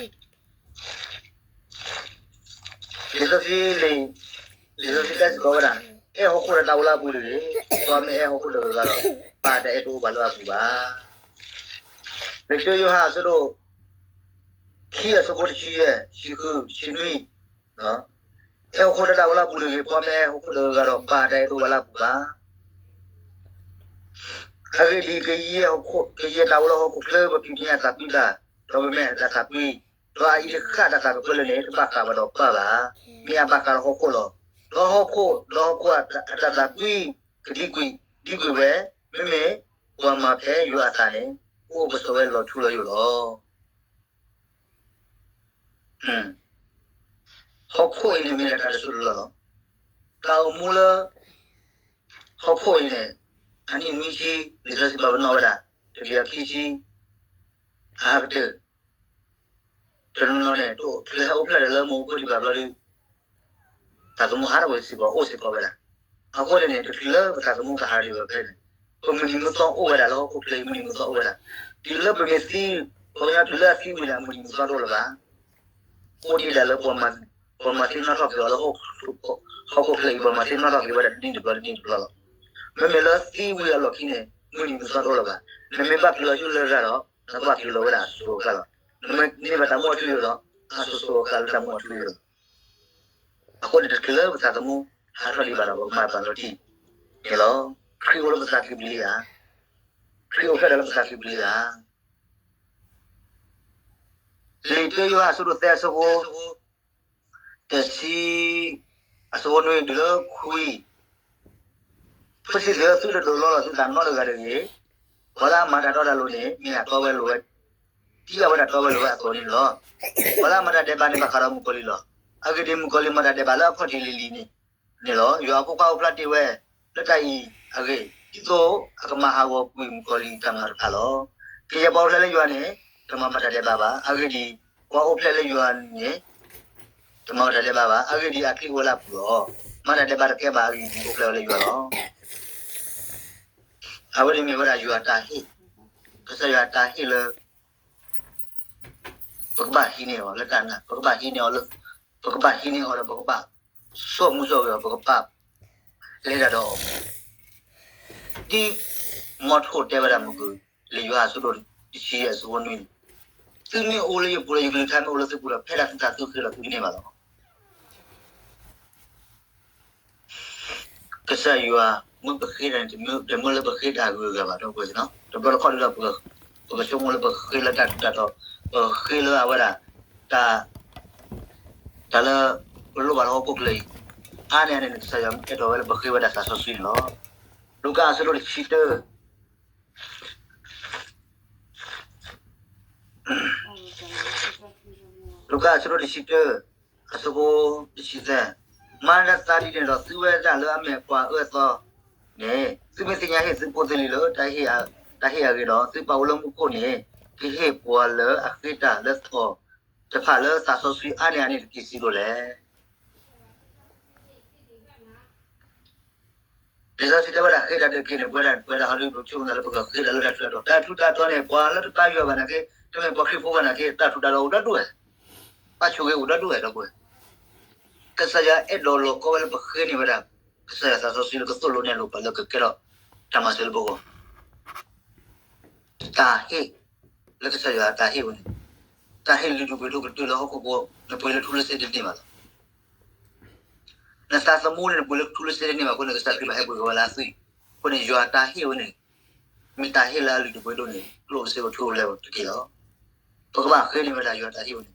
လံာ်စီဆှံလံာ်, လံာ်စီဆှံတဲစ့ၢ်ကီးဝဲဒၣ်, အဲၣ်ဟီၣ်ခိၣ်ဒီးတၢ်အိၣ်လၢအပူၤတဂ့ၤ, ပှၤမ့ၢ်အဲၣ်ဟီၣ်ခိၣ်တဂၤဂၤဒီး ပၢ်တအဲၣ်တအိၣ်ဘၣ်လၢအပူၤဘၣ်. လံာ်တၢယိၤဟၣ် အဆၢဒိၣ်ခံ အဆၢဖိတဆံယဲၢ်, ဆံဃု, ဆံနွံ, အဲၣ်ဟီၣ်ခိၣ်ဒီးတၢ်အိၣ်လၢအပူၤတဂ့ၤ, ပှၤမ့ၢ်အဲၣ်ဟီၣ်ခိၣ်တဂၤဂၤဒီး ပၢ်တအဲၣ်တအိၣ်ဘၣ်လၢအပူၤဘၣ်. အဂ့ၢ်ဒ်အံၤ, ကယဲၢ်တၢ်အိၣ်လၢဟီၣ်ခိၣ်ချၢ ပဖံးမ့ၢ်အသးကွံဘၣ်, ဒီးပမဲာ်အသးကွံ, ဒီးအအံၤတဃၣ်တၢ်သးကပၢလၢာ်န့ၣ် တဘၣ်ဃးဘၣ်ဒီးပၢ်ဘၣ်, မ့ၢ်အဘၣ်ဃးဒီးဟီၣ်ခိၣ်လီၤ. ဒီးဟီၣ်ခိၣ်, ဒီးဟီၣ်ခိၣ်အတၢ်သးကွံ ကဒံကွံာ်, ဒံကွံာ်ဝဲ, မ့မ့ၢ်ပှၤမၤဖဲယွၤအသးန့ၣ် ကအိၣ်ကဆိးဝဲလီၤထူလီၤယိာ်လီၤ. ဟီၣ်ခိၣ်အံၤန့ၣ်မ့ၢ်ဒၣ်တၢ်တစိၢ်တလီၢ်လီၤ. တၢ်အိၣ်မူလၢ ဟီၣ်ခိၣ်အံၤန့ၣ် အနံၣ်နွံဆံ လံာ်စီဆှံပာ်ပနီၣ်ဝဲဒၣ် တကယၤခံဆံ အဟးကတၢၢ် တနီၤနီၤန့ၣ် တချုးဟဲအိၣ်ဖျဲၣ်ဒီးလၢမူခိၣ်ဒံးဘၣ်ဘျီဒုး တၢ်သမူဟးထီၣ်ဝဲစ့ၢ်ကီး အိၣ်စ့ၢ်ကီးဝဲဒၣ်. အဃိန့ၣ်န့ၣ် တချုးလၢပတၢ်သမူကဟးထီၣ်ဒံးဘၣ်ဖဲန့ၣ် ပမုၢ်နံၤမုၢ်သီအိၣ်ဝဲဒၣ်လၢဟီၣ်ခိၣ်ချၢအံၤ မုၢ်နံၤမုၢ်သီအိၣ်ဝဲဒၣ်. တုၤလၢပမ့ၢ်သံ, ပှၤကညီတုၤလၢအသံဝံၤန့ၣ် အမုၢ်နံၤမုၢ်သီတအိၣ်လၢၤဘၣ်. အိၣ်ဒံးဒၣ်လၢ ပှၤမၤသ့ၣ်နီၣ်ထီၣ်က့ၤအီၤလၢ ဟီၣ်ခိၣ်ချၢအံၤ ပှၤမၤသ့ၣ်နီၣ်ထီၣ်က့ၤဝဲဒၣ်တနံၣ်တဘျီတနံၣ်တဘျီလီၤ. မ့မ့ၢ်လၢသံဝံၤအလီၢ်ခံန့ၣ် မုၢ်နံၤမုၢ်သီတအိၣ်လၢၤဘၣ်. နမ့ၢ်ဘၣ်က့ၤလီၤဆူလရာ်ဒီး နကဘၣ်က့ၤလီၤဝဲဒၣ်အစိၤစိၤအဃၣ်ဃၣ်လီၤ. နမ့ၢ်န့ၢ်ဘၣ်တၢ်မူအထူအယိာ်ဒီး အစိၤစိၤအဃၣ်ဃၣ်လၢတၢ်မူအထူအယိာ်လီၤ. အဃိန့ၣ် တချုးလၢပတၢ်သမူဟးထီၣ်ဒံးဘၣ်ဒီး ပကမၤပာ်လီၤတံၢ်န့ၣ်လီၤ. ခရံာ်အိၣ်လၢပသးကံၢ်ပူၤလံဧါ. ခရံာ်အိၣ်ဖျဲၣ်ဒီးလၢပသးကံၢ်ပူၤလံဧါ. လံာ်တၢယိၤဟၣ်အဆၢဒိၣ်သၢ အဆၢဖိ တဆံ, အဆၢဖိနွံတုၤလၢခွံ, ဖိဆံးသ့ၣ်ဧၢ, သုတဒိးလီလီၤသုသးနီတဂၤတဂ့ၤ. ပှၤလၢအမၤတၢ်တီတၢ်လိၤန့ၣ် မ့ၢ်အတီဝဲလိၤဝဲ, ထံၣ်အဝဲဒၣ်တီဝဲလိၤဝဲအသိးန့ၣ်လီၤ. ပှၤလၢအမၤတၢ်ဒဲးဘးန့ၣ် ဘၣ်ဃးဒီးမုၣ်ကီၤလံၢ်လီၤ. အဂ့ၢ်ဒ်အံၤ, မုၣ်ကီၤလံၢ်မၤတၢ်ဒဲးဘးလၢအခီၣ်ထံးလံၤလံၤန့ၣ်န့ၣ်လီၤ. ယွၤအဖိခွါအိၣ်ဖျဲၣ်တ့ၢ်ဝဲလၢတၢ်အံၤအဂ့ၢ်, ဒ်သိးအကမၤဟးဂီၤကွံာ်မုၣ်ကီၤလံၢ်တၢ်မၤတဖၣ်လီၤ. ကယဲၢ်ပှၤအိၣ်ဖျဲၣ်လၢယွၤန့ၣ် တမၤဘၣ်တၢ်ဒဲးဘးဘၣ်. အဂ့ၢ်ဒ်အံၤ, ပှၤအိၣ်ဖျဲၣ်လၢယွၤန့ၣ် တမၤဘၣ်တၢ်ဒဲးဘးဘၣ်. အဂ့ၢ်ဒ်အံၤ, အချံအိၣ်ဝဲလၢအပူၤလီၤ. မၤတၢ်ဒဲးဘးတကဲဘၣ်. အဂ့ၢ်ဒ်အံၤ, အိၣ်ဖျဲၣ်ဝဲလၢယွၤလီၤ. အဝဲန့ၣ်မ့ၢ်ဝဲဒၣ်ယွၤအတၢ်ဟ့ၣ်, ကစၢ်ယွၤအတၢ်ဟ့ၣ်လၢ ပကဘၣ်ဟံးန့ၢ်အီၤလၢတၢ်နာ်, ပကဘၣ်ဟံးန့ၢ်အီၤလၢ, ပကဘၣ်ဟံးန့ၢ်အီၤဒီး ပကဘၣ်ဆိၣ်မူဆိၣ်ဂဲၤအီၤ, ပကဘၣ်လဲၤတၢ်ဒီးအီၤ. ဒ်မီထိၣ်တဲဝဲဒၣ်မုၢ်ဂီၤ, လံာ်ယိၤဟၣ်အဆၢဒိၣ်တဆံယဲၢ် အဆၢဖိနွံန့ၣ်, သုမ့ၢ်အိၣ်လၢယပူၤဒီး ယကလုၢ်ကထါမ့ၢ်အိၣ်လၢသုပူၤဒီး ဖဲဒၣ်သုသးသုဃ့ဒီးသုကန့ၢ်ဘၣ်လီၤ. ကစၢ်ယွၤမၢပဃ့တၢ်န့ၣ် တမၢလၢပဃ့တၢ်အဂုၤအဂၤဘၣ်, ဒီပုၢ်ဝဲၢ်, တဘျီတခီၣ်ဒ်ဒီး ပကဆိကမိၣ်လၢပဃ့လၢတၢ်ထူးတၢ်တီၤ, ပဃ့လၢအဝဲဒၣ် တၢ်, တၢ်လၢပလိၣ်ဘၣ်လၢဟီၣ်ခိၣ်ချၢအံၤ, အါန့ၢ်အန့ၣ် ကစၢ်ယွၤအဲၣ်ဒိးဝဲလၢပဃ့ဝဲဒၣ်သးစီဆှံန့ၣ်လီၤ. လူၤကၣ်အဆၢဒိၣ်တဆံတၢ လူၤကၣ်အဆၢဒိၣ်တဆံတၢ, အဆၢဖိတဆံသၢ, မၤသးဒ်န့ၣ်ဒီး သုဝဲဒၣ်လၢအမ့ၢ်ပှၤအၢအသီန့ၣ်, သုမ့ၢ်သ့ၣ်ညါဟ့ၣ်သုဖိသုလံၤလၢ တၢ်ဟ့ၣ်အဂ့ၢ်ဒီး, သုပၢ်အိၣ်လၢမူခိၣ်န့ၣ် ကဟ့ၣ်ပှၤလၢအဃ့တၢ်လၢသီတဖၣ်လၢသးစီဆှံအါန့ၢ်အန့ၣ်တက့ၢ်စ့ၢ်ကီးလဲၣ်. လံာ်စီဆှံတဲဝဲဒၣ်ဃ့တၢ်တက့ၢ်န့ၣ် ပဝဲဒၣ်, ပဝဲဒၣ်ဟီဒုး ပဆိကမိၣ်သးလၢပကဃ့တၢ်လၢတၢ်ထူးတၢ်တီၤ, တၢ်ထူးတၢ်တီၤန့ၣ် ပှၤလၢတဘါယွၤဘၣ်နာ်က့, တမ့ၢ်ပှၤခရံာ်ဖိဘၣ်နာ်က့ တၢ်ထူးတၢ်တီၤအိၣ်ဒီဒူၣ်ဝဲ, ဘၣ်ဆိၣ်ဂ့ၤအိၣ်ဒီဒူၣ်ဝဲ ဒီပုၢ်ဝဲၢ်. ကစၢ်ယွၤအဲၣ်ဒိးလီၤကီဝဲလၢပဃ့န့ၢ်ဝဲဒၣ် ကစၢ်ယွၤသးစီဆှံလၢကသိၣ်လိနဲၣ်လိပှၤလၢကကဲထီၣ် တၢ်မၤစၢၤလၢပဂီၢ် တၢ်ဟ့ၣ်လၢကစၢ်ယွၤတၢ်ဟ့ၣ်ဝဲန့ၣ်, တၢ်ဟ့ၣ်လုၢ်ဒိၣ်ပှ့ၤဒိၣ်ကတၢၢ်လၢဟီၣ်ခိၣ်ဖိ, နပှ့ၤလၢထူလၢစ့တန့ၢ်ဘၣ်လီၤ. နသးသမူန့ၣ် နပှ့ၤလၢထူလၢစ့တန့ၢ်ဘၣ်အဃိန့ၣ် ကစၢ်ခရံာ်ဘၣ်ဟဲပှ့ၤက့ၤဝဲလၢအသွံၣ်, အဃိန့ၣ် ယွၤတၢ်ဟ့ၣ်ဝဲန့ၣ် မ့ၢ်တၢ်ဟ့ၣ်လၢအလုၢ်ဒိၣ်ပှ့ၤဒိၣ်န့ၣ် ကျိၣ်စ့အိၣ်ထူအိၣ်လဲၤတက့ၢ်လီၤ. ပ ပကဘၣ်ဃ့န့ၢ်ဝဲဒၣ်ယွၤတၢ်ဟ့ၣ်အီၤန့ၣ်,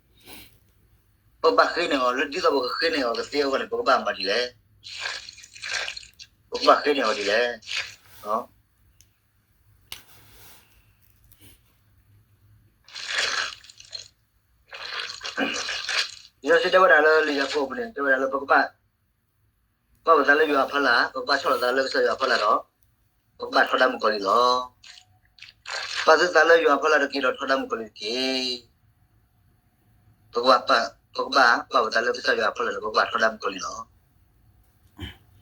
ပကဘၣ်ဃ့န့ၢ်အီၤလၢ ဒ်သိးပကဃ့န့ၢ်အီၤကသ့အဂီၢ်န့ၣ် ပကဘၣ်မၤဒ်လဲၣ်. ပကဘၣ်ဃ့န့ၢ်အီၤဒ်လဲၣ်. လံာ်စီဆှံတဲဝဲဒၣ်လၢလံာ်ယၤကိာ်ပူၤန့ၣ် တဲဝဲဒၣ်လၢပကဘၣ် ပာ်ပသးလၢယွၤအဖီလာ်, ပကဘၣ်ဆီၣ်လီၤသးလၢကစၢ်ယွၤအဖီလာ်ဒီး ပကဘၣ်ထီဒါမုၣ်ကီၤလံၢ်လီၤ. ပာ်သုသးလၢယွၤအဖီလာ်တက့ၢ်ဒီးထီဒါမုၣ်ကီၤလံၢ်တက့ၢ်. ပကဘၣ်, ပကဘၣ်ပာ်ပသးလၢကစၢ်ယွၤအဖီလာ်ဒီး ပကဘၣ်ထီဒါမုၣ်ကီၤလံၢ်လီၤ.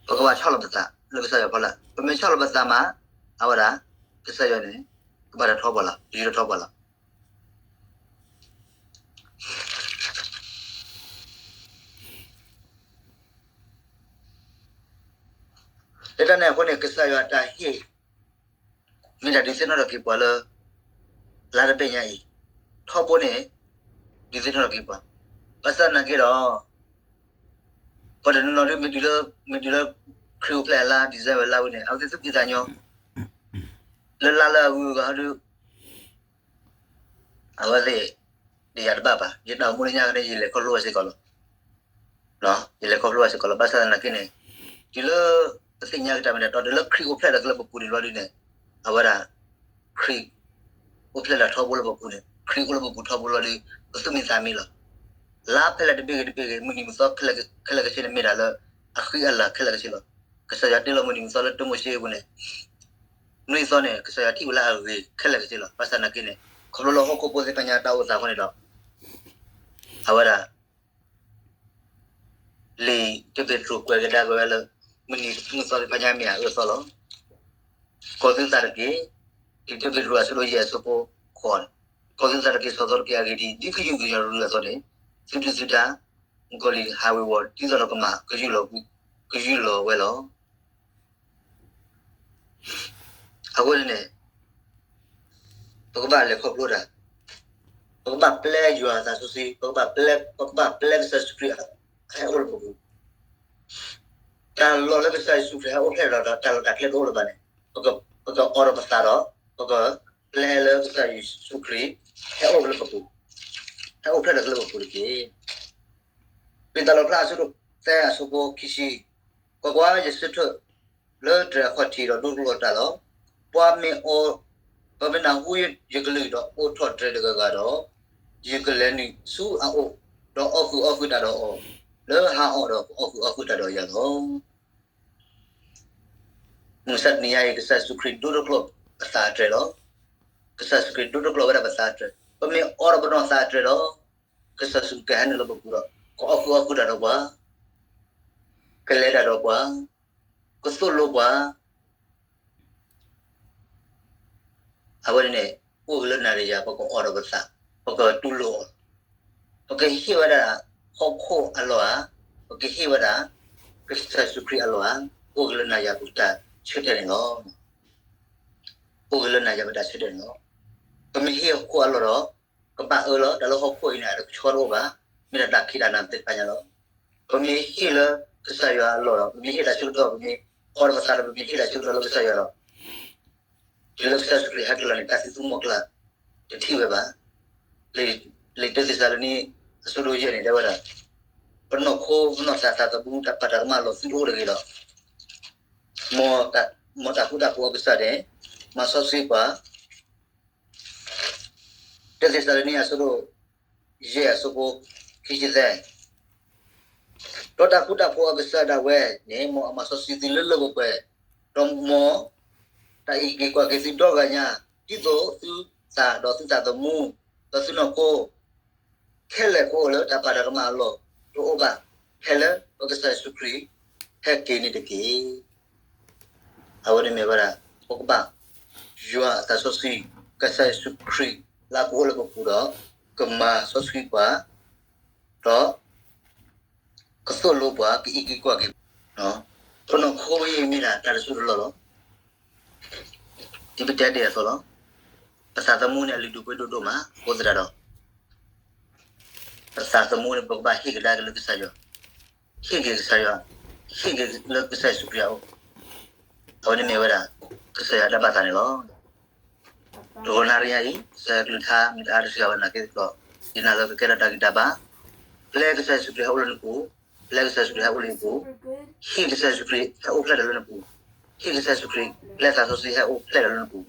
ပကဘၣ်ဆီၣ်လီၤပသးလၢကစၢ်ယွၤအဖီလာ်. ပမ့ၢ်ဆီၣ်လီၤပသးမး, အဝဲဒၣ် ကစၢ်ယွၤန့ၣ် ကဘၣ်တၢ်ထီပှၤလီၤ, ကယူးတၢ်ထီပှၤလီၤ. လၢတၢ်န့ၣ်အဃိန့ၣ် ကစၢ်ယွၤအတၢ်ဟ့ၣ် မ့ၢ်တၢ်ဒုးသ့ၣ်နီၣ်ထီၣ်က့ၤပှၤလၢ လါတဘ့ၣ်ညါအံၤ, ထီဘိန့ၣ် ဒုးသ့ၣ်နီၣ်ထီၣ်က့ၤပှၤ, ဘၣ်ဆၣ်သနာ်က့ဒီး ပှၤတနီၤနီၤဒ် မ့ၢ်တုၤလၢ ခရံာ်အိၣ်ဖျဲၣ်အလါ December လါဝဲန့ၣ် အဝဲသ့ၣ်သူၣ်ဖှံသးညီ လၢလါလၢအဂုၤအဂၤဟီဒုး အဝဲသ့ၣ် ဒီးယၤတဘၣ်ဘၣ်, ယတၢ်အိၣ်မူလၢညါခါန့ၣ် ယလဲၤခီဖျိဝဲစ့ၢ်ကီးလီၤ. ယလဲၤခီဖျိဝဲစ့ၢ်ကီးလီၤ. ဘၣ်ဆၣ်သနာ်က့န့ၣ် တုၤလၢပသ့ၣ်ညါက့ၤတၢ်မ့ၢ်တၢ်တီ တုၤလၢခရံာ်အိၣ်ဖျဲၣ်လၢကျဲပပူၤန့ၣ်လီၤဒုးန့ၣ် အဝဲဒၣ် ခရံာ်အိၣ်ဖျဲၣ်လၢထီဘိလၢပပူၤန့ၣ် ခရံာ်အိၣ်လၢပပူၤထီဘိလီၤဒုး ပသူၣ်မံသးမံလီၤ. လါဖဲလဲၣ်တဘ့ၣ်ဂ့ၤတဘ့ၣ်ဂ့ၤ မုၢ်နံၤမုၢ်သီခဲလၢာ်ခဲဆ့န့ၣ် မ့ၢ်ဒၣ်လၢအဃံအလၤခဲလၢာ်ခဲဆ့လီၤ. ကစၢ်ယွၤတ့လီၤမုၢ်နံၤမုၢ်သီလၢတၢမိၤၡ့အပူၤန့ၣ် နွံသီန့ၣ် ကစၢ်ယွၤထံၣ်ဝဲလၢအဂ့ၤခဲလၢာ်ခဲဆ့လီၤ. ဘၣ်ဆၣ်သနာ်က့န့ၣ် ခီဖျိလၢဟီၣ်ခိၣ်ဖိသ့ၣ်တဖၣ်ညါတၢ်အိၣ်သးအဃိန့ၣ်ဒီး အဝဲဒၣ် လံာ်တပ့းတရူးကွဲးကဒါက့ၤဝဲလၢ မုၢ်နံၤမုၢ်သီသ့ၣ်တဖၣ်ညါမ့ၢ်အအၢအသီလီၤ. ကီၢ်သူသးတက့ၢ်, လံာ်တပ့းတရူးအဆၢဒိၣ်ယဲၢ်အဆၢဖိဃိး, ကီၢ်သူသးတက့ၢ် စီၤသီတက့ၢ် အဂ့ၢ်ဒ်အံၤ, ဒ်ကယူၢ်ကညီၤတရူးအသိးန့ၣ် သုဒုၣ်သုဒါ မုၣ်ကီၤလံၢ်ဟးဝ့ၤဝီၤ ဒ်သိးဒီးကမၣ် ကယူၢ်လီၤဝဲလီၤ. အဃိန့ၣ်န့ၣ် ပကဘၣ်လဲၤခီဖျိတၢ်, ပကဘၣ်ပျဲယွၤအသးစီဆှံ, ပကဘၣ်ပျဲ, ပကဘၣ်ပျဲကစၢ်ယ့ၣ်ၡူးခရံာ် ဟဲအိၣ်လၢပပူၤ, တၢ်လီၢ်လၢကစၢ်ယ့ၣ်ၡူးခရံာ်ဟဲအိၣ်ဖျဲၣ်ဒီး တၢ်လီၢ်တၢ်ကျဲတအိၣ်လၢၤဘၣ်န့ၣ် ပကအိးထီၣ်ပသးဒီး ပကပျဲလၢကစၢ်ယ့ၣ်ၡူးခရံာ် ဟဲအိၣ်လၢပပူၤ, ဟဲအိၣ်ဖျဲၣ်လၢကျဲပပူၤတက့ၢ်. ပ့းတရူးလၢဖျါအဆၢဒိၣ်သၢအဆၢဖိခံဆံ, ကွၢ်ကွၢ်, ယဆၢထၢၣ် လၢတြဲၤခီၣ်ထံးဒီးဒိၣ်ကျိၤတၢ်လီၤ. ပှၤမ့ၢ်အီ, ပှၤမ့ၢ်နၢ်ဟူယကလုၢ်ဒီးအိးထီၣ်တြဲၤတဂၤဂၤဒီး, ယကလဲၤနုာ်ဆူအအိၣ်, ဒီးအီၣ်ဃုာ်အီဃုာ်တၢ်ဒီးအီၤ, လၢဟါအီၤဒီးအီၣ်ဃုာ်အီဃုာ်တၢ်ဒီးယၤလီၤ. မုၢ်မဆါတနံၤညါအံၤ ကစၢ်ယ့ၣ်ၡူးခရံာ်ဒိတကျိၤပသးအတြဲၤလီၤ. ကစၢ်ယ့ၣ်ၡူးခရံာ်ဒိတကျိၤဝဲဒၣ်ပသးအတြဲၤ, ပမ့ၢ်အီဒီးပနီၢ်သးအတြဲၤဒီး ကစၢ်ယ့ၣ်ၡူးခရံာ်ကဟဲနုာ်လၢပပူၤဒီး ကအီၣ်ဃုာ်အီဃုာ်တၢ်ဒီးပှၤ, ကလဲၤတၢ်ဒီးပှၤ, ကသိၣ်လိပှၤ, အဝဲန့ၣ်န့ၣ် အိၣ်ဂ့ၤလၢနၤဒီးယၤ ပကအီဒီးပသး, ပကတူၢ်လိာ်အီၤ, ပကဟ့ၣ်ဝဲဒၣ်ဟီၣ်ခိၣ်အလီၢ်ဧါ, ပကဟ့ၣ်ဝဲဒၣ် ကစၢ်ယ့ၣ်ၡူးခရံာ်အလီၢ်ဧါ, အိၣ်ဂ့ၤလၢနၤယၤပတၢ်ဆၢတဲာ်န့ၣ်လီၤ. အိၣ်ဂ့ၤလၢနၤယၤပတၢ်ဆၢတဲာ်န့ၣ်လီၤ. ပမ့ၢ်ဟ့ၣ်ဟီၣ်ခိၣ်အလီၢ်ဒီး ကဘၣ်အၢလီၤ, တၢ်လၢဟီၣ်ခိၣ်အံၤန့ၣ် အတကဆှီတအိၣ်ဘၣ်, မ့ၢ်ဒၣ်တၢ်ခံးတၢ်နၤသ့ၣ်တဖၣ်ညါလီၤ. ပမ့ၢ်ဟ့ၣ်လၢကစၢ်ယွၤအလီၢ်ဒီး ပမ့ၢ်ဟ့ၣ်တၢ်ဆၢကတီၢ်, ပမ့ၢ်အီဒီးပသးဒီး ပမ့ၢ်ဟ့ၣ်တၢ်ဆၢကတီၢ်လၢကစၢ်ယွၤဒီး တုၤလၢကစၢ်ယ့ၣ်ၡူးခရံာ်ဟဲက့ၤလီၤန့ၣ် တၢ်သံသမူအကျါ တထံၣ်ဝဲဘၣ်. လံာ်တၢသ့းစၤလနံ အဆၢဒိၣ်ယဲၢ်န့ၣ် တဲဝဲဒၣ်, ပနီၢ်ခိ ပနီၢ်သး သးသမူ တၢ်ပာ်တၢ်ကမၣ်အလီၢ် သုတအိၣ်တဂ့ၤဒီး မ်တၢ်ဃူတၢ်ဖိးအကစၢ်န့ၣ် မၤစီဆှံပှၤ, တၢသ့းစၤလနံ အဆၢဒိၣ်ယဲၢ် အဆၢဖိခံဆံသၢ, ဒီးတၢ်ဃူတၢ်ဖိးအကစၢ်ဒၣ်ဝဲန့ၣ် မ်အမၤစီဆှံသုလၢလၢပှဲၤပှဲၤ, ဒီးမ်တၢ်အံးက့ၤကွၢ်က့ၤသုဒီဂၤညါ, ဒ်သိးသုသးဒီးသုသးသမူ ဒီးသုနီၢ်ခိ ခဲလၢာ်ကအိၣ်လၢတၢ်ပာ်တၢ်ကမၣ်အလီၢ် တအိၣ်ဘၣ်, ဖဲလၢပကစၢ်ယ့ၣ်ၡူးခရံာ် ဟဲက့ၤန့ၣ်တက့ၢ်. အဝဲန့ၣ်မ့ၢ်ဝဲဒၣ် ပကဘၣ် ယွၤအသးစီဆှံ ကစၢ်ယ့ၣ်ၡူးခရံာ် လၢကအိၣ်လၢပပူၤဒီး ကမၤစီဆှံပှၤ, ဒီး ကသိၣ်လိပှၤ, ကအံးက့ၤကွၢ်က့ၤပှၤ, ပနီၢ်ခိအံၤမ့ၢ်ဒၣ်တၢ်တစိၢ်တလီၢ်လီၤ. ဒ်ပတဲဒ်အသိးလီၤ. ပသးသမူန့ၣ် အလုၢ်ဒိၣ်ပှ့ၤဒိၣ်ဒိၣ်မး, အဃိသတးဒီး ပသးသမူန့ၣ် ပကဘၣ်ဟ့ၣ်ကဒါက့ၤလၢကစၢ်ယွၤ, ဟ့ၣ်က့ၤကစၢ်ယွၤ, ဟ့ၣ်က့ၤလၢကစၢ်ယ့ၣ်ၡူးခရံာ်အအိၣ်, အဝဲန့ၣ်မ့ၢ်ဝဲဒၣ် ကစၢ်ယွၤအတၢ်ဘၣ်သးန့ၣ်လီၤ. တဂီၤနၣ်ရံၣ်ညါအံၤ ကစၢ်ယွၤကလုၢ်ကထါ မ့ၢ်တၢ်အါတစှၤဘၣ်နာ်က့သကီး, ဒ်နၤလၢကကဲထီၣ်တၢ်ဂံၢ်တၢ်ဘါ, ပျဲကစၢ်ယ့ၣ်ၡူးခရံာ်ဟဲအိၣ်လၢနပူၤ, ပျဲကစၢ်ယ့ၣ်ၡူးခရံာ်ဟဲအိၣ်လၢယပူၤ, ဟံၣ်ကစၢ်ယ့ၣ်ၡူးခရံာ်ဟဲအိၣ်ဖျဲၣ်ဒီးလၢနပူၤ, ဟံၣ်ကစၢ်ယ့ၣ်ၡူးခရံာ် ပျဲသးစီဆှံဟဲအိၣ်ဖျဲၣ်ဒီးလၢနပူ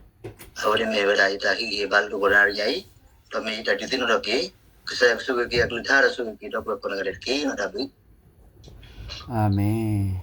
ၤ. အဝဲန့ၣ်မ့ၢ်ဝဲဒၣ်ယတၢ်ဟ့ၣ်ဂံၢ်ဟ့ၣ်ဘါလၢတဂီၤနၣ်ရံၣ်ညါအံၤ, ဒီးမ့ၢ်ယတၢ်ဒုးသ့ၣ်နီၣ်ထီၣ်က့ၤ, ကစၢ်ယွၤကဆိၣ်ဂ့ၤက့ၤအကလုၢ်ကထါဒီးဆိၣ်ဂ့ၤက့ၤဒီပုၢ်ဝဲၢ်ကိးဂၤဒဲးတက့ၢ်. တၢ်ဘျုး, အၤမ့ၣ်.